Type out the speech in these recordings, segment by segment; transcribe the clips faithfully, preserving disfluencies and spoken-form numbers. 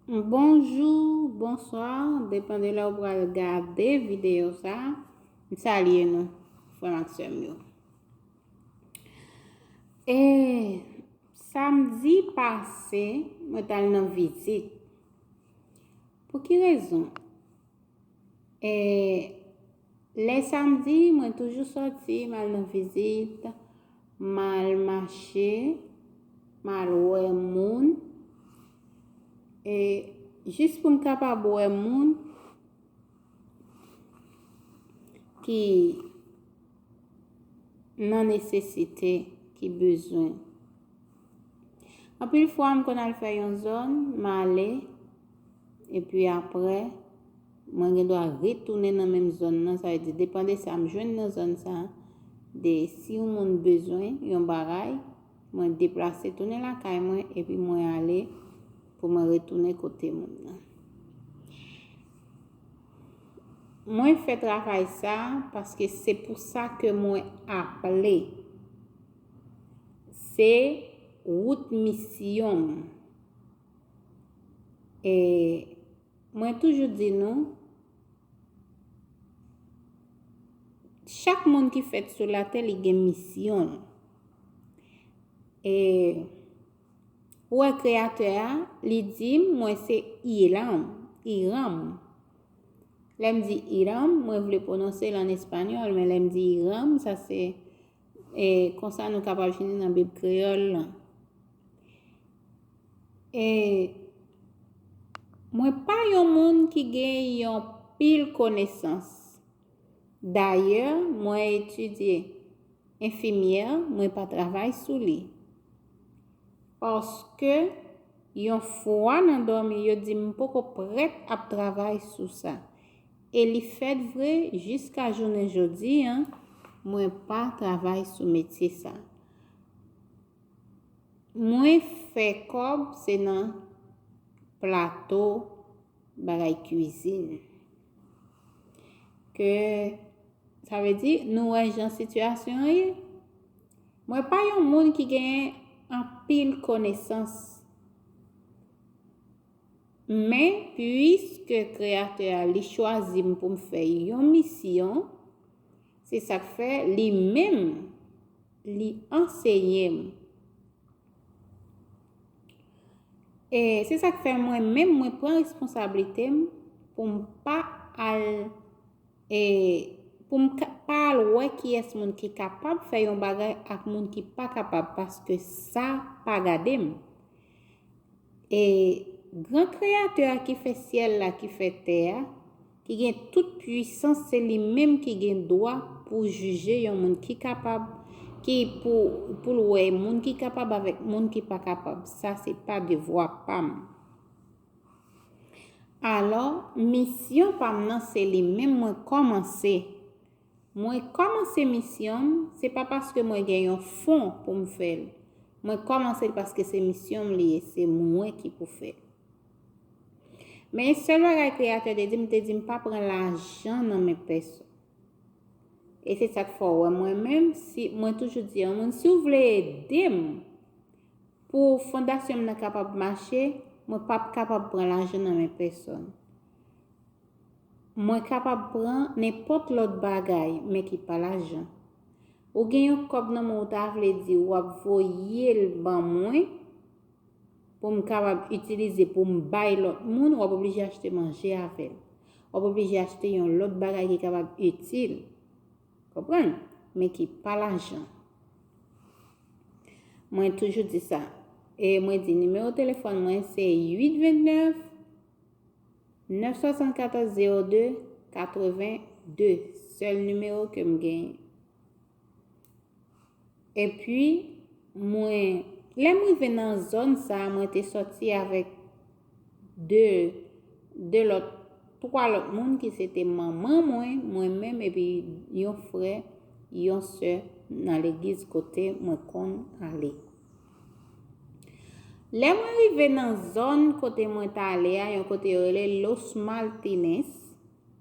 Bonjou, bonswa, depann de lè w pral gade videyo sa. M salye nou, frè m ak sè m yo. E samdi pase, mwen t al nan vizit. Pou ki rezon? E lè samdi, mwen toujou sòti, m al nan vizit, m al mache, m al wè moun. E jis pou m kapab wè moun ki nan nesesite, ki bezwen. Anpil fwa, m konn al fè yon zòn, m ale, epi apre, mwen gen dwa retounen nan menm zòn nan, sa vle di, depann de sa m jwenn nan zòn sa, de si yon moun bezwen yon bagay, mwen deplase tounen lakay mwen, epi mwen ale pou mwen retounen kote moun nan. Mwen fè travay sa paske se pou sa ke mwen aple. Se wout misyon m. E mwen toujou di nou, chak moun ki fèt sou latè, li gen misyon l. E ou wè Kreyatè a, li di m, mwen se Iram, Iram. Lè m di Iram, mwen vle pwononse l an espanyòl, men lè m di Iram, sa se, e, konsa nou kapab jwenn li nan Bib kreyòl lan. E mwen pa yon moun ki gen yon pil konesans. Dayè, mwen etidye enfimyè, mwen pa travay sou li. Paske yon fwa nan dòmi, yo di m poko prèt ap travay sou sa. E li fèt vre, jiska jounen jodi an, mwen pa travay sou metye sa. Mwen fè kòb, se nan plato bagay kwizin. Ke, sa vle di, nou wè jan sitiyasyon an ye. Mwen pa yon moun ki gen anpil konesans. Men, piske Kreyatè a, li chwazi m pou m fè yon misyon, se sa k fè li menm, li ansenye m. E se sa k fè mwen menm, mwen pran responsablite m pou m pa al, e pou m ka, pa al wè kiyès moun ki kapab fè yon bagay ak moun ki pa kapab, paske sa pa gade m. E gran Kreyatè a ki fè syèl la, ki fè tè a, ki gen tout pwisans, se li menm ki gen dwa pou jije yon moun ki kapab, ki pou, pou l wè moun ki kapab avèk moun ki pa kapab. Sa se pa devwa pa m. Alò, misyon pa m nan, se li menm mwen kòmanse. Mwen kòmanse misyon m, se pa paske mwen gen yon fon pou m fè l. Mwen kòmanse l paske se misyon m li ye, se mwen ki pou fè l. Men sèl bagay Kreyatè te di m, te di m pa pran lajan nan men pèsonn. E se sa k fè w wè mwen menm, si, mwen toujou di yon moun, si w vle ede m pou fondasyon m nan kapab mache, mwen p ap kapab pran lajan nan men pèsonn. Mwen kapab pran nenpòt lòt bagay, men ki pa lajan. Ou gen yon kòb nan men w, ou ta vle di w ap voye l ban mwen pou m kapab itilize pou m bay lòt moun, w ap oblije achte manje avè l. W ap oblije achte yon lòt bagay ki kapab itil. Konprann? Men ki pa lajan. Mwen toujou di sa. E mwen di nimewo telefòn mwen se uit vennèf, nèf swasannkatòz zewo de katreven de. Sèl nimewo ke m genyen. Epi, mwen, lè m rive nan zòn sa a, mwen te sòti avèk de, de lòt, twa lòt moun ki se te manman mwen, mwen menm, epi yon frè, yon sè nan legliz kote mwen konn ale. Lè mwen rive nan zòn kote mwen t ale a, yon kote yo rele Los Martines,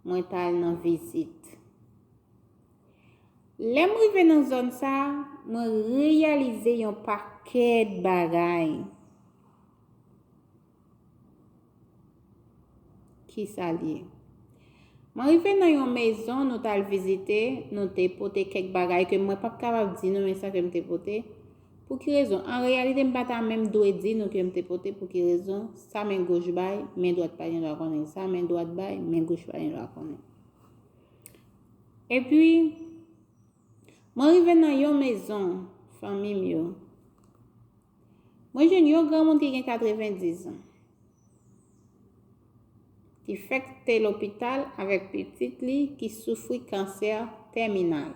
mwen t al nan vizit. Lè m rive nan zòn sa a, mwen reyalize yon pakèt bagay. Ki sa l ye? Mwen rive nan yon mezon nou t al vizite, nou te pote kèk bagay ke mwen p ap kapab di nou men sa ke m te pote. Pou ki rezon? An reyalite, m pa ta menm dwe di nou ke m te pote pou ki rezon. Sa men goch bay, men dwat pa gen dwa konnen. Sa men dwat bay, men goch pa gen dwa konnen. Epi, mwen rive nan yon mezon, fanmi m yo. Mwen jwenn yon granmoun ki gen katrevendiz an, ki fèk te lopital avèk pitit li ki soufri kansè tèminal.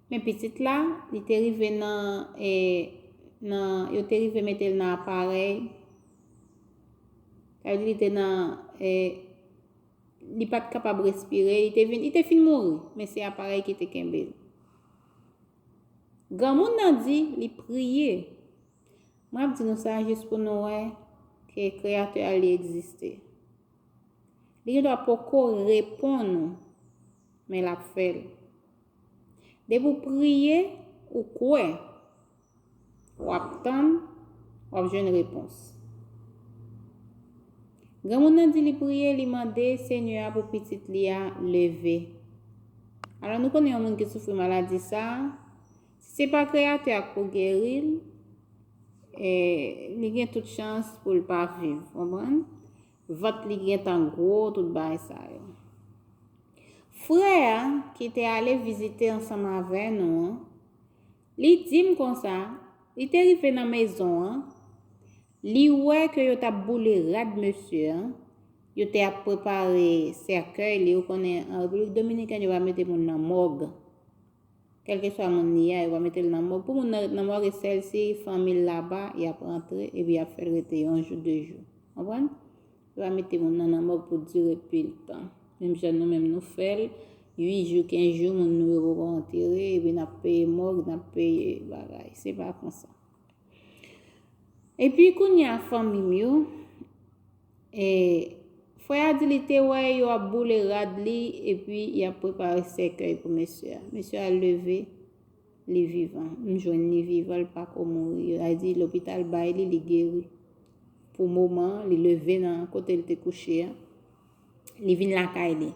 Men pitit la, li te rive nan, eh, nan, yo te rive mete l nan aparèy. Sa vle di li te nan, eh, li pa t kapab respire, li te vin, li te fin mouri, men se aparèy ki te kenbe l. Granmoun nan di li priye. Mwen ap di nou sa jis pou nou wè ke Kreyatè a li egziste. Li gendwa poko reponn ou, men l ap fè l. Depi w priye, ou kwè, w ap tann, w ap jwenn repons. Granmoun nan di li priye, li mande Senyè a pou pitit li a leve. Alò, nou konnen yon moun ki soufri maladi sa a, si se pa Kreyatè a k pou geri l, eh, li gen tout chans pou l pa viv, konprann? Vant li gentan gwo, tout bagay sa yo. Frè a, ki te ale vizite ansanm avè nou an, li di m konsa, li te rive nan mezon an, li wè ke yo t ap boule rad mesye an, yo te ap prepare sèkèy li, ou konnen an Repiblik Dominikèn yo pa mete moun nan mòg. Kèlkeswa moun li ye a, yo pa mete l nan mòg. Pou moun nan ret nan mòg, e sèl si fanmi l laba, y ap rantre, epi y ap fè l rete yon jou, de jou. Konprann? Yo pa mete moun nan nan mòg pou dire pil tan. Menm jan nou menm nou fè l, uit jou, kenz jou, moun nou yo poko antere, epi n ap peye mòg, n ap peye bagay. Se pa konsa. Epi kounye a, fanmi m yo, e, frè a di li te wè yo ap boule rad li, epi y ap prepare sèkèy pou mesye a. Mesye a leve, li vivan. M jwenn li vivan, li pako mouri. Yo ta di lopital bay li, li geri. Pou moman an, li leve nan kote l te kouche a. Li vin lakay li.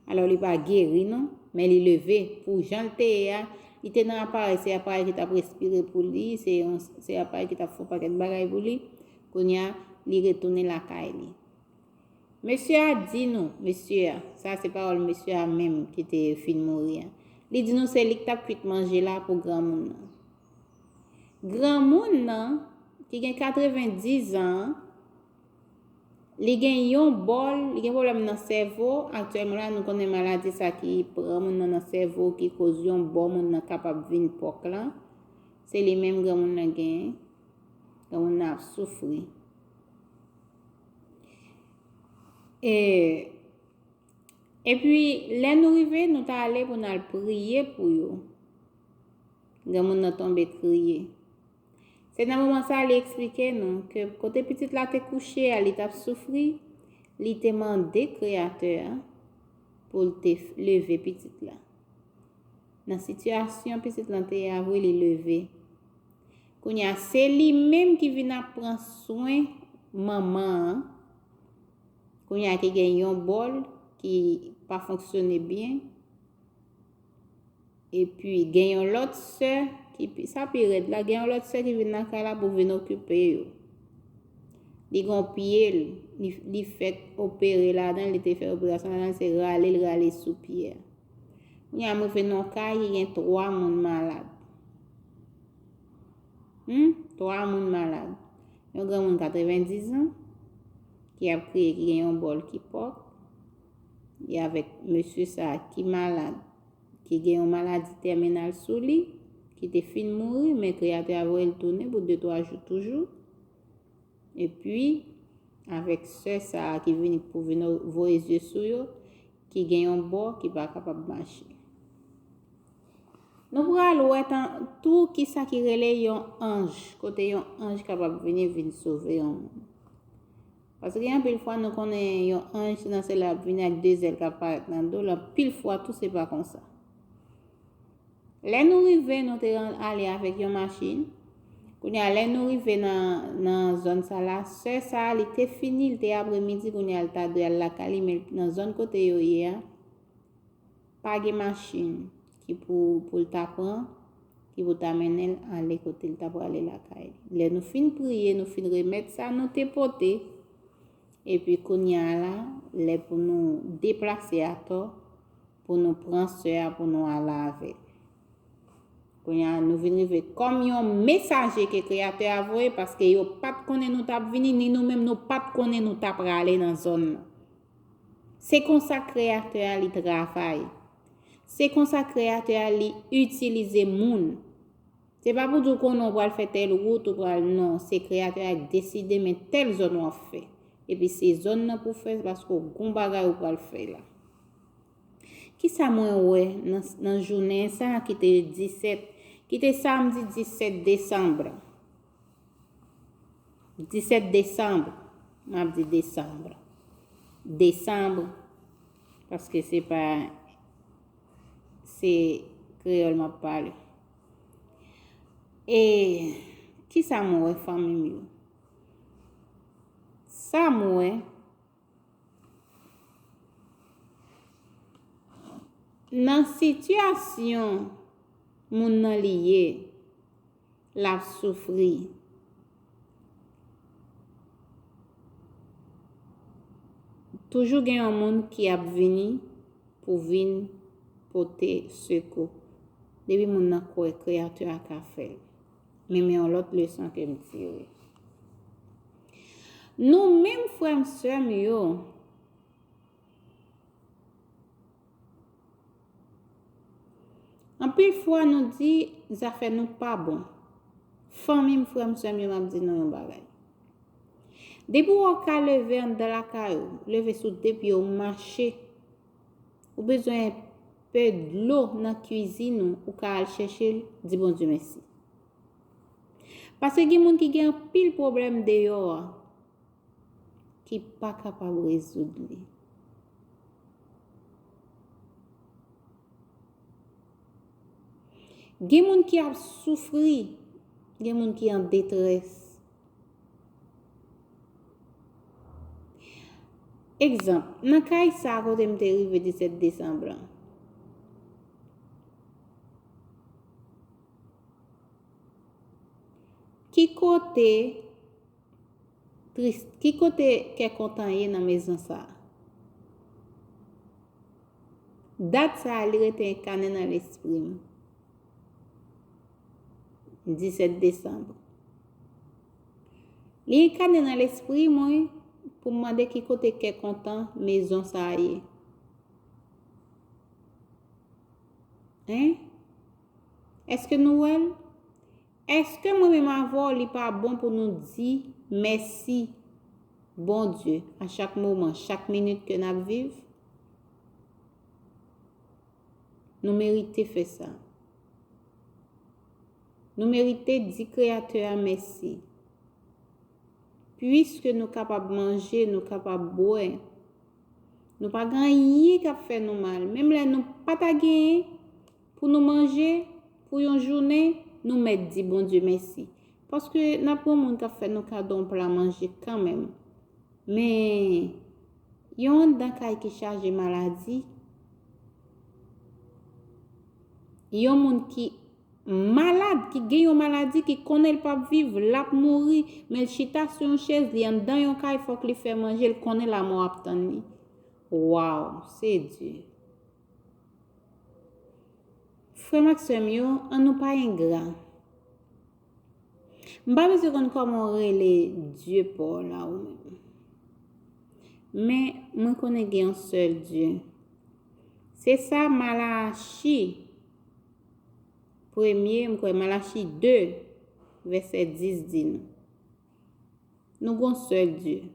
Alò, li pa geri non, men li leve. Pou jan l te ye a, li te nan aparèy, se aparèy ki t ap respire pou li, se yon, se aparèy ki t ap fè yon pakèt bagay pou li. Kounye a, li retounen lakay li. Mesye a di nou, mesye a, sa se pawòl mesye a menm ki te fin mouri a. Li di nou se li ki t ap kwit manje la pou granmoun nan. Granmoun nan, ki gen katrevendiz an, li gen yon bòl, li gen pwoblèm nan sèvo. Aktyèlman la, nou konnen maladi sa ki pran moun nan nan sèvo, ki koz yon bò moun nan kapab vin pòk lan. Se li menm granmoun nan genyen. Granmoun nan ap soufri. E, epi, lè nou rive, nou ta ale pou n al priye pou yo. Granmoun nan tonbe kriye. Se nan moman sa a li eksplike nou ke kote pitit la te kouche a, li t ap soufri, li te mande Kreyatè a pou l te f-, leve pitit la. Nan sitiyasyon pitit lan te ye a vre, li leve. Kounye a, se li menm ki vin ap pran swen manman an. Kounye a, ki gen yon bòl ki pa fonksyone byen. Epi gen yon lòt sè ki pi, sa pi rèd la, gen yon lòt sè ki vin lakay la pou vin okipe yo. Li gon pye l, li, li fèk opere ladan l, li te fè operasyon ladan l, se rale l rale sou pye a. Kounye a m rive nan yon kay ki gen twa moun malad. Hmm? Twa moun malad. Yon granmoun katrevendiz an, ki ap kriye, ki gen yon bòl ki pòk. E avèk mesye sa a ki malad, ki gen yon maladi tèminal sou li, ki te fin mouri, men Kreyatè a voye l tounen pou de, twa jou toujou. Epi, avèk sè sa a ki vini pou vin voye zye sou yo, ki gen yon bò ki pa kapab mache. Nou pral wè tan, tou kisa ki rele yon anj, kote yon anj kapab vini, vin sove yon moun. Paske gen anpil fwa nou konnen yon anj se nan syèl la ap vini ak de zèl k ap parèt nan do l, anpil fwa tou se pa konsa. Lè nou rive, nou te ran-, ale avèk yon machin. Kounye a, lè nou rive nan, nan zòn sa la, sè sa a, li te fini, li te apremidi, kounye a, li ta dwe al lakay li, men nan zòn kote yo ye a, pa gen machin ki pou, pou l ta pran, ki pou ta mennen l ale kote l ta prale lakay li. Lè nou fin priye, nou fin remèt sa nou te pote, epi kounye a la, lè pou nou deplase atò, pou nou pran sè a, pou nou ale avè l. Kounye a, nou vin rive kòm yon mesaje ke Kreyatè a voye, paske yo pa t konnen nou t ap vini, ni nou menm nou pa t konnen nou t ap prale nan zòn nan. Se konsa Kreyatè a li travay. Se konsa Kreyatè a li itilize moun. Se pa pou di w konnen w pral fè tèl wout, ou pral, non. Se Kreyatè a k deside, men tèl zòn w ap fè. Epi se zòn nan pou fè, paske w gon bagay ou pral fè la. Kisa mwen wè nan, nan jounen sa a ki te disèt, ki te samdi disèt desanm? Disèt desanm, m ap di desanm. Desanm, paske se pa, se kreyòl m ap pale. E kisa m wè, fanmi m yo? Sa m wè, nan sitiyasyon moun nan li ye, l ap soufri. Toujou gen yon moun ki ap vini pou vin pote sekou. Depi moun nan kwè Kreyatè a ka fè l. Men, men yon lòt leson ke m tire. Nou menm, frè m, sè m yo, anpil fwa nou di zafè nou pa bon. Fanmi m, frè m, sè m yo, m ap di nou yon bagay. Depi w ka leve anndan lakay ou, leve sou de pye w, mache, ou bezwen pe dlo nan kwizin ou, ou ka al chèche l, di Bondye mèsi. Paske gen moun ki gen anpil pwoblèm deyò a, ki pa kapab rezoud li. Gen moun ki ap soufri, gen moun ki an detrès. Egzanp, nan kay sa a kote m te rive disèt desanm lan, ki kote tris, ki kote kè kontan ye nan mezon sa a? Dat sa a, li rete enkane nan lespri m. Disèt desanm. Li enkane nan lespri mwen pou m mande ki kote kè kontan mezon sa a ye. Hein? Èske nou wè l? Èske mwen menm avè w, li pa bon pou nou di mèsi, Bondye, a chak moman, chak minit ke n ap viv? Nou merite fè sa. Nou merite di Kreyatè a mèsi. Piske nou kapab manje, nou kapab bwè. Nou pa gen anyen k ap fè nou mal. Menm lè nou pa ta genyen pou nou manje, pou yon jounen, nou mèt di Bondye mèsi. Paske n ap gen moun k ap fè nou kado yon pla manje kanmenm. Men, yon anndan kay ki chaje maladi, yon moun ki malad, ki gen yon maladi, ki konnen l p ap viv, l ap mouri, men l chita sou yon chèz, li anndan yon kay, fòk li fè manje, l konnen lanmò ap tann li. Waw, se di. Frè m ak sè m yo, ann nou pa engra. M pa bezwen konn kòman w rele Dye pa w la ou menm. Men, mwen konnen gen yon sèl Dye. Se sa Malachi premye, m kwè Malachi de, vèsè dis di nou. Nou gon sèl Dye.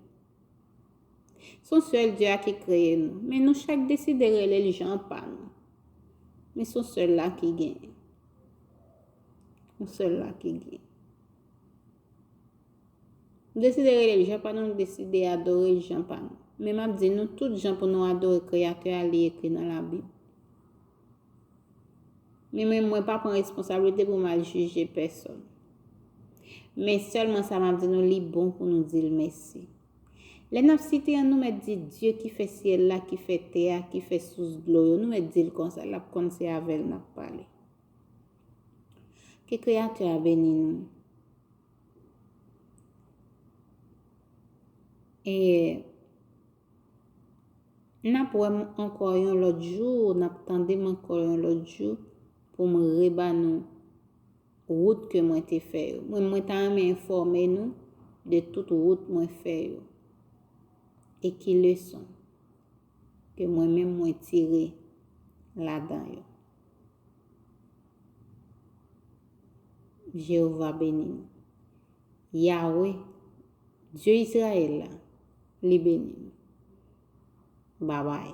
Se yon sèl Dye a ki kreye nou. Men nou chak deside rele l jan pa nou. Men se yon sèl la ki genyen. Yon sèl la ki genyen. Nou deside rele l jan pa nou, nou deside adore l jan pa nou. Men m ap di nou tout jan pou nou adore Kreyatè a, li ekri nan Labib. Men mwen, mwen pa pran responsablite pou m al jije pèsòn. Men sèlman sa m ap di nou, li bon pou nou di l mèsi. Lè n ap site an, nou mèt di Dye ki fè syèl la, ki fè tè a, ki fè sous dlo yo, nou mèt di l konsa, l ap konn se avè l n ap pale. Ke Kreyatè a beni nou. E n ap wè m ankò yon lòt jou, n ap tande m ankò yon lòt jou pou m reba nou wout ke mwen te fè yo. Mwen, mwen ta renmen enfòme nou de tout wout mwen fè yo. E ki leson ke mwen menm mwen tire ladan yo. Jewova beni nou. Yawe, Dye Izrayèl la, li beni nou. Babay.